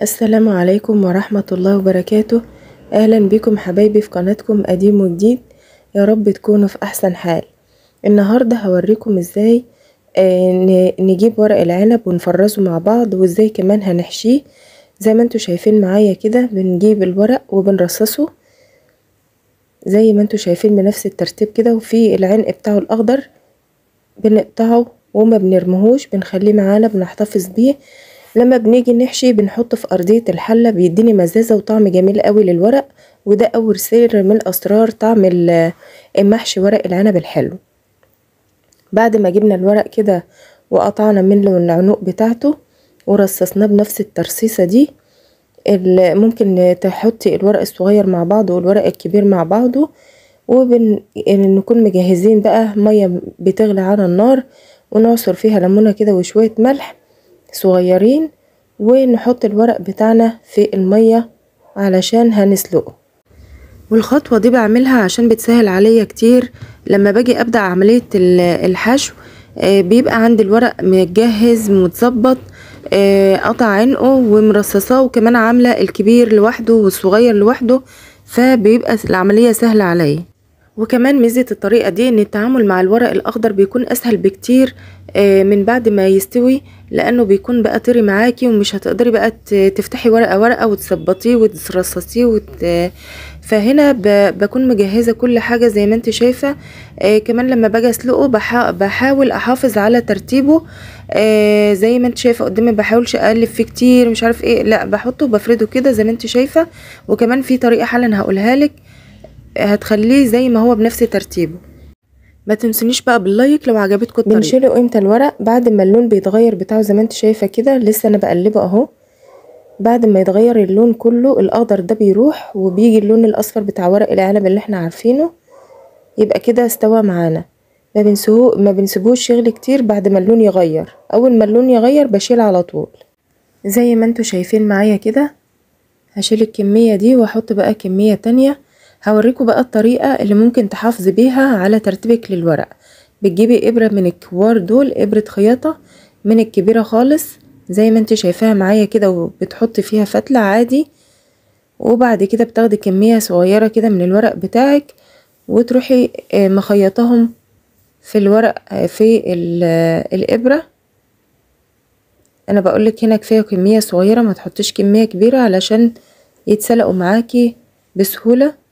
السلام عليكم ورحمة الله وبركاته. أهلا بكم حبايبي في قناتكم قديم وجديد، يا رب تكونوا في أحسن حال. النهاردة هوريكم ازاي نجيب ورق العنب ونفرزه مع بعض، وازاي كمان هنحشيه. زي ما انتوا شايفين معايا كده بنجيب الورق وبنرصصه زي ما انتوا شايفين بنفس الترتيب كده، وفي العنق بتاعه الأخضر بنقطعه وما بنرميهوش، بنخليه معانا بنحتفظ بيه. لما بنيجي نحشي بنحطه في أرضية الحلة، بيديني مزازة وطعم جميل قوي للورق، وده أول سر من أسرار طعم المحشي ورق العنب الحلو. بعد ما جبنا الورق كده وقطعنا منه العنق بتاعته ورصصناه بنفس الترصيصة دي، ممكن تحطي الورق الصغير مع بعضه والورق الكبير مع بعضه، ونكون مجهزين بقى مية بتغلي على النار ونعصر فيها ليمونة كده وشوية ملح صغيرين، ونحط الورق بتاعنا في المية علشان هنسلقه. والخطوة دي بعملها عشان بتسهل عليا كتير لما باجي ابدأ عملية الحشو، بيبقى عندي الورق متجهز متظبط، قطع عنقه ومرصصاه، وكمان عاملة الكبير لوحده والصغير لوحده، فبيبقى العملية سهلة عليا. وكمان ميزة الطريقة دي ان التعامل مع الورق الاخضر بيكون اسهل بكتير من بعد ما يستوي، لانه بيكون بقى طري معاكي ومش هتقدري بقى تفتحي ورقة ورقة وتظبطيه وترصصيه فهنا بكون مجهزة كل حاجة زي ما انت شايفة. كمان لما باجي اسلقه بحاول احافظ على ترتيبه، زي ما انت شايفة قدامي، بحاولش اقلب فيه كتير مش عارف ايه، لا بحطه وبفرده كده زي ما انت شايفة. وكمان في طريقة حالا هقولها لك هتخليه زي ما هو بنفس ترتيبه. ما تنسونيش بقى بال like لو عجبتكم الطريقة. بنشيله امتى الورق؟ بعد ما اللون بيتغير بتاعه زي ما انت شايفه كده، لسه انا بقلبه اهو. بعد ما يتغير اللون كله الاخضر ده بيروح وبيجي اللون الاصفر بتاع ورق العنب اللي احنا عارفينه، يبقى كده استوى معانا. ما بنسيبوش يغلي كتير. بعد ما اللون يغير، اول ما اللون يغير بشيل على طول زي ما انتوا شايفين معايا كده. هشيل الكمية دي واحط بقى كمية تانية. هوريكم بقى الطريقة اللي ممكن تحافظي بيها على ترتيبك للورق. بتجيبي ابرة من الكبار دول، ابرة خياطة من الكبيرة خالص زي ما انت شايفاها معايا كده، وبتحطي فيها فتلة عادي، وبعد كده بتاخدي كمية صغيرة كده من الورق بتاعك وتروحي مخيطاهم في الورق في الابرة. انا بقولك هنا كفاية كمية صغيرة، ما تحطيش كمية كبيرة علشان يتسلقوا معاكي بسهولة.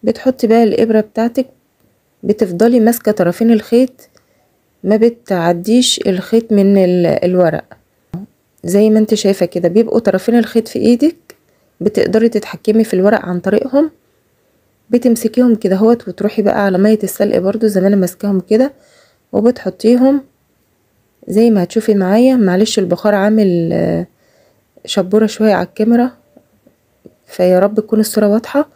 بتحطي بقى الابرة بتاعتك، بتفضلي ماسكة طرفين الخيط، ما بتعديش الخيط من الورق زي ما انت شايفة كده، بيبقوا طرفين الخيط في ايدك، بتقدري تتحكمي في الورق عن طريقهم. بتمسكيهم كده اهوت وتروحي بقى على مية السلق برضو زي ما انا ماسكاهم كده، وبتحطيهم زي ما هتشوفي معايا. معلش البخار عامل شبورة شوية على الكاميرا، فيا رب تكون الصورة واضحة.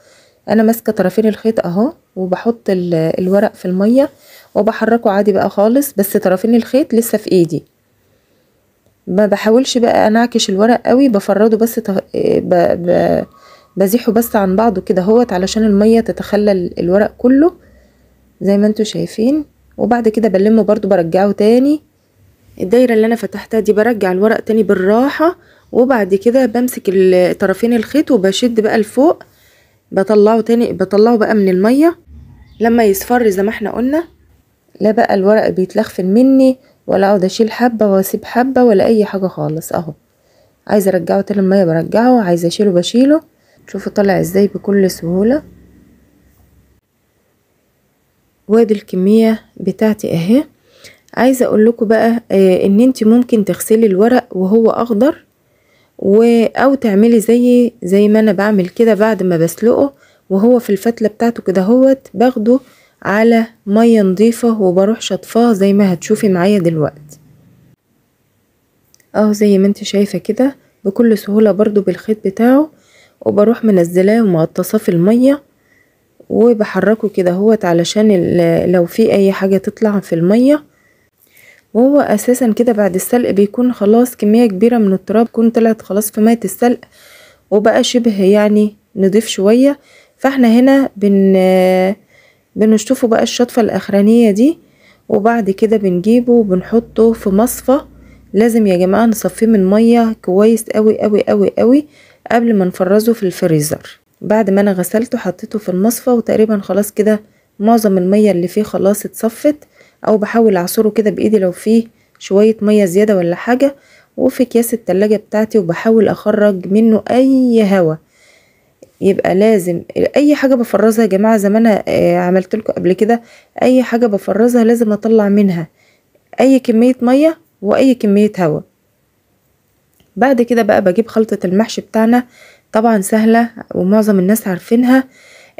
انا ماسكه طرفين الخيط اهو، وبحط الورق في المية وبحركه عادي بقى خالص، بس طرفين الخيط لسه في ايدي. ما بحاولش بقى انعكش الورق قوي، بفرده بس بزيحه بس عن بعضه كده اهوت علشان المية تتخلل الورق كله زي ما انتوا شايفين. وبعد كده بلمه برضو، برجعه تاني الدايرة اللي انا فتحتها دي، برجع الورق تاني بالراحة، وبعد كده بمسك طرفين الخيط وبشد بقى لفوق، بطلعه تاني، بطلعه بقى من المية لما يصفر زي ما احنا قلنا. لا بقى الورق بيتلخفن مني ولا اقعد اشيل حبه واسيب حبه ولا اي حاجة خالص اهو. عايزه ارجعه تاني المية برجعه، عايزه اشيله بشيله. شوفوا طلع ازاي بكل سهولة. وادي الكمية بتاعتي اهي. عايزه اقول لكم بقى ان انت ممكن تغسلي الورق وهو اخضر، او تعملي زي ما انا بعمل كده. بعد ما بسلقه وهو في الفتله بتاعته كده اهوت، باخده على مية نظيفة وبروح شطفاه زي ما هتشوفي معايا دلوقتي اهو، زي ما انت شايفه كده بكل سهولة برضو بالخيط بتاعه، وبروح منزلاه ومغطساه في المية وبحركه كده اهوت علشان لو في اي حاجة تطلع في المية. وهو اساسا كده بعد السلق بيكون خلاص كمية كبيرة من التراب كون طلعت خلاص في مية السلق، وبقى شبه يعني نضيف شوية. فاحنا هنا بنشطفه بقى الشطفة الاخرانية دي، وبعد كده بنجيبه وبنحطه في مصفى لازم يا جماعة نصفيه من مية كويس قوي قوي قوي قوي قبل ما نفرزه في الفريزر. بعد ما انا غسلته حطيته في المصفى، وتقريبا خلاص كده معظم المية اللي فيه خلاص اتصفت، او بحاول اعصره كده بايدي لو فيه شوية مية زيادة ولا حاجة. وفي اكياس التلاجة بتاعتي، وبحاول اخرج منه اي هوا. يبقى لازم اي حاجة بفرزها يا جماعة، زي ما انا عملت لكم قبل كده، اي حاجة بفرزها لازم اطلع منها اي كمية مية واي كمية هوا. بعد كده بقى بجيب خلطة المحشي بتاعنا، طبعا سهلة ومعظم الناس عارفينها،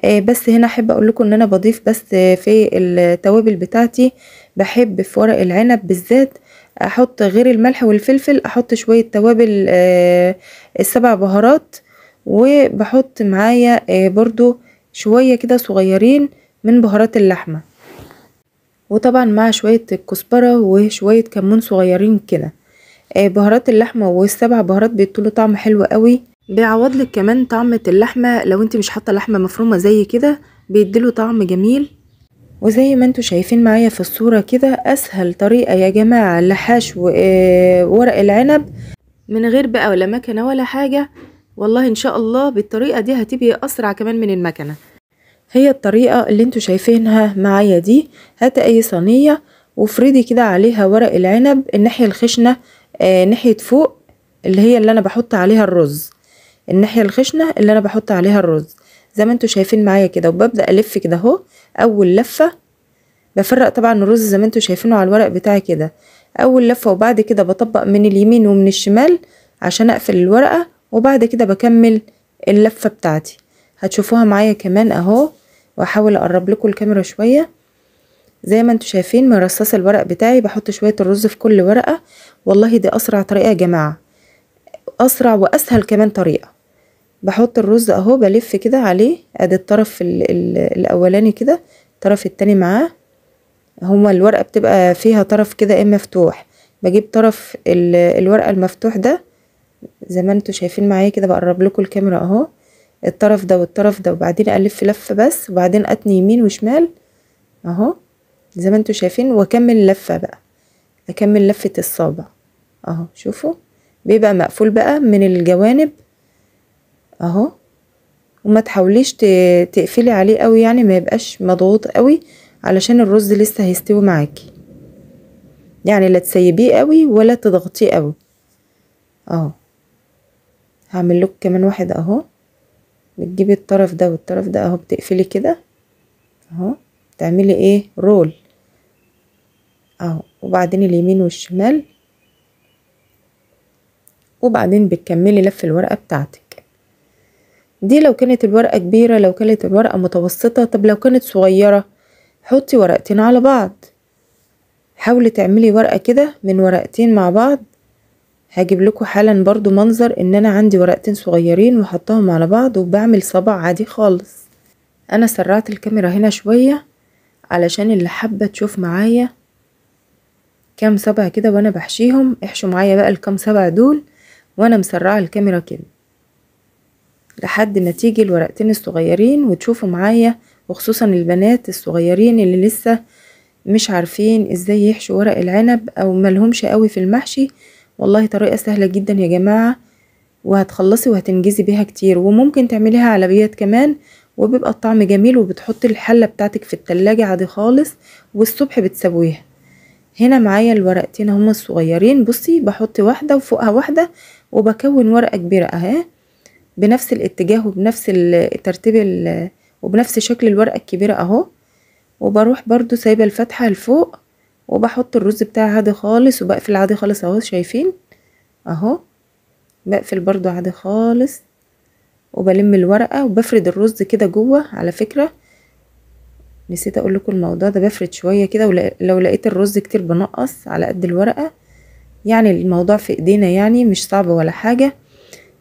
بس هنا احب اقول لكم ان انا بضيف بس في التوابل بتاعتي، بحب في ورق العنب بالذات احط غير الملح والفلفل، احط شوية توابل السبع بهارات، وبحط معايا برضو شوية كده صغيرين من بهارات اللحمة، وطبعا مع شوية الكزبرة وشوية كمون صغيرين كده. بهارات اللحمة والسبع بهارات بيدوا له طعم حلو قوي، بيعوض لك كمان طعمة اللحمة لو انت مش حاطة لحمة مفرومة زي كده، بيديله طعم جميل. وزي ما انتوا شايفين معايا في الصورة كده، اسهل طريقة يا جماعة لحشو ورق العنب من غير بقى ولا مكنة ولا حاجة. والله ان شاء الله بالطريقة دي هتبقي اسرع كمان من المكنة. هي الطريقة اللي انتوا شايفينها معايا دي، هات اي صينية وافردي كده عليها ورق العنب الناحية الخشنة، ناحية فوق اللي هي اللي انا بحط عليها الرز، الناحية الخشنة اللي انا بحط عليها الرز زي ما انتوا شايفين معايا كده. وببدأ الف كده اهو، اول لفة بفرق طبعا الرز زي ما انتوا شايفينه على الورق بتاعي كده، اول لفة، وبعد كده بطبق من اليمين ومن الشمال عشان اقفل الورقة، وبعد كده بكمل اللفة بتاعتي. هتشوفوها معايا كمان اهو، واحاول اقرب لكم الكاميرا شوية. زي ما انتوا شايفين مرصصه الورق بتاعي، بحط شوية الرز في كل ورقة. والله دي اسرع طريقة يا جماعة، اسرع واسهل كمان طريقة. بحط الرز اهو، بلف كده عليه، ادي الطرف الاولاني كده، الطرف التاني معاه، هما الورقة بتبقى فيها طرف كده ايه مفتوح، بجيب طرف الورقة المفتوح ده زي ما انتوا شايفين معايا كده، بقرب لكم الكاميرا اهو، الطرف ده والطرف ده، وبعدين الف لفة بس، وبعدين اتني يمين وشمال اهو زي ما انتوا شايفين، واكمل لفة بقى، اكمل لفة الصابع اهو. شوفوا بيبقى مقفول بقى من الجوانب اهو، وما تحاوليش تقفلي عليه قوي، يعني ما يبقاش مضغوط قوي علشان الرز لسه هيستوي معاكي، يعني لا تسيبيه قوي ولا تضغطيه قوي اهو. هعمل لكم كمان واحد اهو، بتجيبي الطرف ده والطرف ده اهو، بتقفلي كده اهو، تعملي ايه رول اهو، وبعدين اليمين والشمال، وبعدين بتكملي لف الورقة بتاعتك دي. لو كانت الورقة كبيرة، لو كانت الورقة متوسطة، طب لو كانت صغيرة حطي ورقتين على بعض، حاولي تعملي ورقة كده من ورقتين مع بعض. هجيب لكم حالا برضو منظر ان انا عندي ورقتين صغيرين وحطاهم على بعض وبعمل صباع عادي خالص. انا سرعت الكاميرا هنا شوية علشان اللي حابة تشوف معايا كام صبع كده وانا بحشيهم. احشوا معايا بقى الكام صبع دول وانا مسرعة الكاميرا كده لحد ما تيجي الورقتين الصغيرين وتشوفوا معايا، وخصوصا البنات الصغيرين اللي لسه مش عارفين ازاي يحشوا ورق العنب او ملهمش قوي في المحشي. والله طريقة سهلة جدا يا جماعة، وهتخلصي وهتنجزي بيها كتير، وممكن تعمليها على بيات كمان، وبيبقى الطعم جميل، وبتحطي الحلة بتاعتك في التلاجة عادي خالص والصبح بتسويها. هنا معايا الورقتين هما الصغيرين، بصي بحط واحدة وفوقها واحدة وبكون ورقة كبيرة اهي بنفس الاتجاه وبنفس الترتيب وبنفس شكل الورقة الكبيرة اهو، وبروح برضو سايبة الفتحة لفوق وبحط الرز بتاعي عادي خالص وبقفل عادي خالص اهو، شايفين اهو، بقفل برضو عادي خالص وبلم الورقة وبفرد الرز كده جوه. على فكرة نسيت اقول لكم الموضوع ده، بفرد شوية كده، ولو لقيت الرز كتير بنقص على قد الورقة، يعني الموضوع في ايدينا، يعني مش صعب ولا حاجة،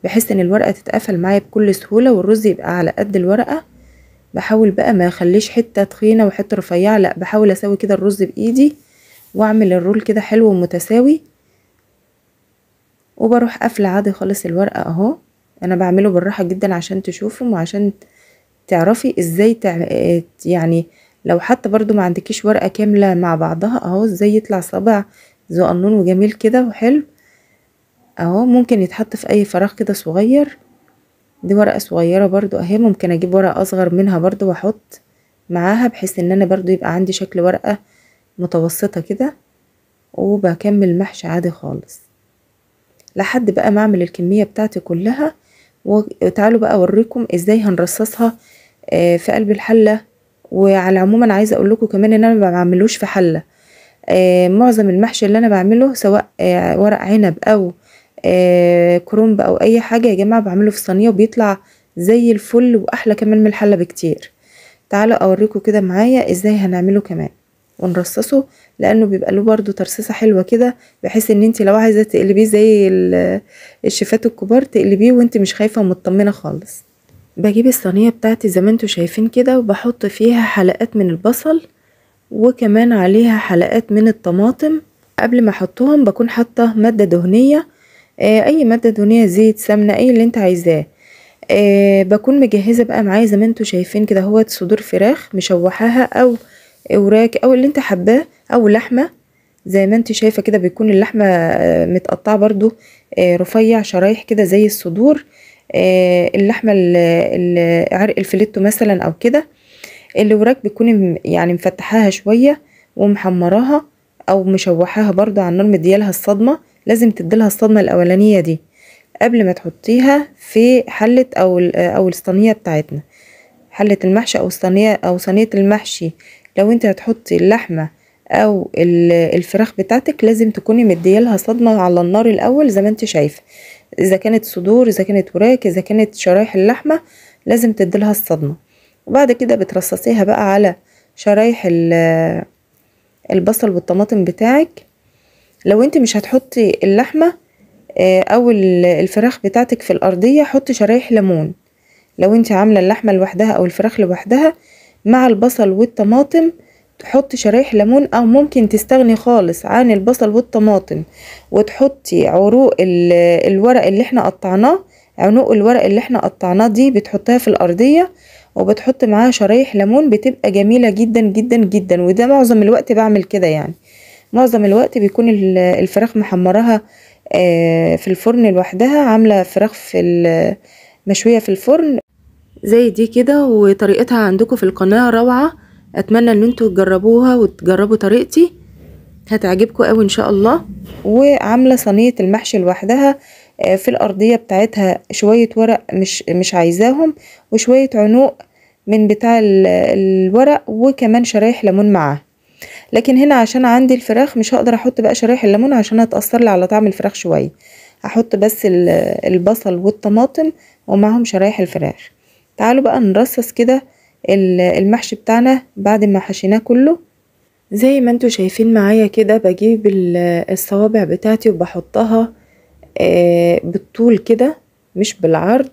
بحيث ان الورقة تتقفل معايا بكل سهولة والرز يبقى على قد الورقة. بحاول بقى ما اخليش حتة تخينة وحتة رفيعة، لا بحاول اسوي كده الرز بايدي واعمل الرول كده حلو ومتساوي، وبروح قافله عادي خالص الورقة اهو. انا بعمله بالراحة جدا عشان تشوفوا وعشان تعرفي ازاي يعني لو حتى برضو ما عندكيش ورقة كاملة مع بعضها اهو ازاي يطلع صابع زقنون وجميل كده وحلو اهو. ممكن يتحط في اي فراغ كده صغير. دي ورقة صغيرة برضو اهي، ممكن اجيب ورقة اصغر منها برضو واحط معاها، بحيث ان انا برضو يبقى عندي شكل ورقة متوسطة كده. وبكمل محشي عادي خالص لحد بقى ما اعمل الكمية بتاعتي كلها. وتعالوا بقى اوريكم ازاي هنرصصها في قلب الحلة. وعلى العموم انا عايزة اقول لكم كمان ان انا ما بعملوش في حلة. معظم المحشي اللي انا بعمله سواء ورق عنب او كرنب او اي حاجة يا جماعة بعمله في صينية، وبيطلع زي الفل واحلى كمان من الحلة بكتير. تعالوا اوريكم كده معايا ازاي هنعمله كمان ونرصصه، لانه بيبقى له برده ترصيصه حلوة كده، بحيث ان انت لو عايزه تقلبيه زي الشيفات الكبار تقلبيه وانت مش خايفة ومطمنه خالص. بجيب الصينية بتاعتي زي ما انتوا شايفين كده، وبحط فيها حلقات من البصل وكمان عليها حلقات من الطماطم. قبل ما احطهم بكون حاطه مادة دهنية، اي مادة دهنية، زيت، سمنه، اي اللي انت عايزاه. بكون مجهزة بقى معايا زي ما انتوا شايفين كده اهوت صدور فراخ مشوحاها او اوراك او اللي انت حباه، او لحمه زي ما انت شايفه كده. بيكون اللحمة متقطعه برضو رفيع شرايح كده زي الصدور، اللحمة عرق الفليتو مثلا او كده. الوراك بيكون يعني مفتحاها شوية ومحمراها او مشوحاها برضو على النار، مديالها الصدمة. لازم تديلها الصدمة الاولانية دي قبل ما تحطيها في حله او الصينية بتاعتنا، حله المحشي او الصينية او صينية المحشي. لو انت هتحطي اللحمة او الفراخ بتاعتك لازم تكوني مديالها صدمة على النار الاول زي ما انت شايفه، اذا كانت صدور، اذا كانت وراك، اذا كانت شرايح اللحمة، لازم تديلها الصدمة. وبعد كده بترصصيها بقى على شرايح البصل والطماطم بتاعك. لو انت مش هتحطي اللحمة او الفراخ بتاعتك في الارضية حطي شرايح ليمون. لو انت عامله اللحمة لوحدها او الفراخ لوحدها مع البصل والطماطم تحطي شرايح ليمون، او ممكن تستغني خالص عن البصل والطماطم وتحطي عروق الورق اللي احنا قطعناه. عنق الورق اللي احنا قطعناه دي بتحطها في الارضية وبتحط معاها شرايح ليمون، بتبقى جميلة جدا جدا جدا. وده معظم الوقت بعمل كده، يعني معظم الوقت بيكون الفراخ محمراها في الفرن لوحدها، عامله فراخ في مشوية في الفرن زي دي كده. وطريقتها عندكم في القناة روعه، اتمنى ان انتوا تجربوها وتجربوا طريقتي، هتعجبكم قوي ان شاء الله. وعامله صينية المحشي لوحدها في الارضية بتاعتها شوية ورق مش عايزاهم، وشوية عنوق من بتاع الورق، وكمان شرايح ليمون معاه. لكن هنا عشان عندي الفراخ مش هقدر احط بقى شرايح الليمون عشان هتأثر لي على طعم الفراخ شوية، هحط بس البصل والطماطم ومعهم شرايح الفراخ. تعالوا بقى نرصص كده المحشي بتاعنا بعد ما حشيناه كله. زي ما انتوا شايفين معايا كده بجيب الصوابع بتاعتي وبحطها بالطول كده مش بالعرض.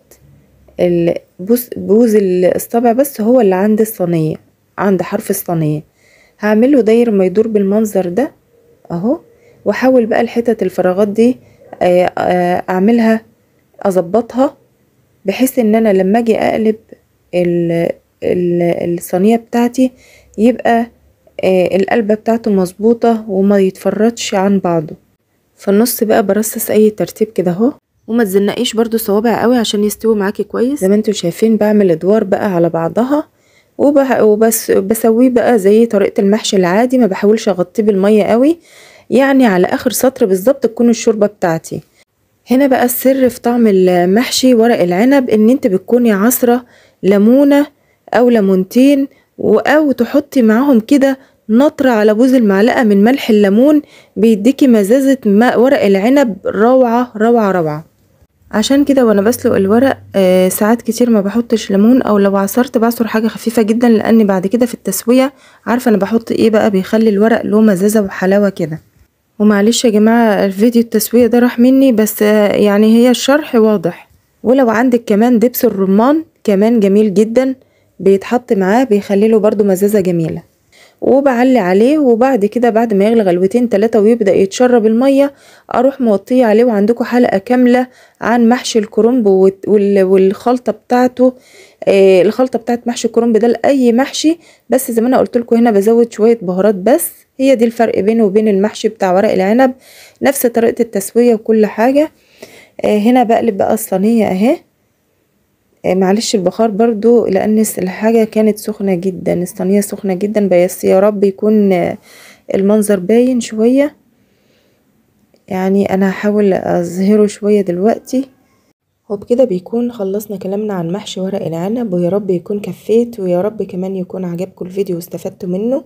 بوز الصابع بس هو اللي عند الصينية، عند حرف الصينية. هعمله داير ما يدور بالمنظر ده اهو، واحاول بقى الحتت الفراغات دي اعملها اظبطها، بحيث ان انا لما اجي اقلب الصينية بتاعتي يبقى القلبه بتاعته مظبوطة وما يتفرطش عن بعضه. في النص بقى برصص اي ترتيب كده اهو، وما تزنقيش برضو الصوابع قوي عشان يستوي معاكي كويس. زي ما انتوا شايفين بعمل ادوار بقى على بعضها، وبس بسويه بقى زي طريقه المحشي العادي، ما بحاولش اغطيه بالمية قوي، يعني على اخر سطر بالظبط تكون الشوربة بتاعتي. هنا بقى السر في طعم المحشي ورق العنب، ان انت بتكوني عصره ليمونه او ليمونتين، او تحطي معاهم كده نطره على بوز المعلقة من ملح الليمون، بيديكي مزازه ورق العنب روعه روعه روعه. عشان كده وانا بسلق الورق ساعات كتير ما بحطش ليمون، او لو عصرت بعصر حاجة خفيفة جدا، لان بعد كده في التسوية عارفه انا بحط ايه بقى، بيخلي الورق له مزازه وحلاوة كده. ومعلش يا جماعة الفيديو التسوية ده راح مني، بس يعني هي الشرح واضح. ولو عندك كمان دبس الرمان كمان جميل جدا بيتحط معاه، بيخلي له برده مزازه جميلة. وبعلي عليه. وبعد كده بعد ما يغلي غلوتين 3 ويبدأ يتشرب المية اروح موطيه عليه. وعندكم حلقة كاملة عن محشي الكرنب والخلطة بتاعته، الخلطة بتاعت محشي الكرنب ده لأي محشي، بس زي ما انا قلت لكم هنا بزود شوية بهارات بس، هي دي الفرق بينه وبين المحشي بتاع ورق العنب، نفس طريقة التسوية وكل حاجة. هنا بقلب بقى الصينية اهي، معلش البخار برضو لان الحاجة كانت سخنة جدا، الصينية سخنة جدا، بس يا رب يكون المنظر باين شوية، يعني انا هحاول اظهره شوية دلوقتي. وبكده بيكون خلصنا كلامنا عن محشي ورق العنب، ويا رب يكون كفيت، ويا رب كمان يكون عجبكم الفيديو واستفدتوا منه.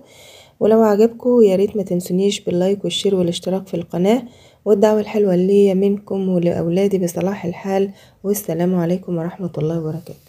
ولو عجبكم يا ريت ما تنسونيش بال like وال share والاشتراك في القناة، والدعوة الحلوة اللي منكم ولأولادي بصلاح الحال. والسلام عليكم ورحمة الله وبركاته.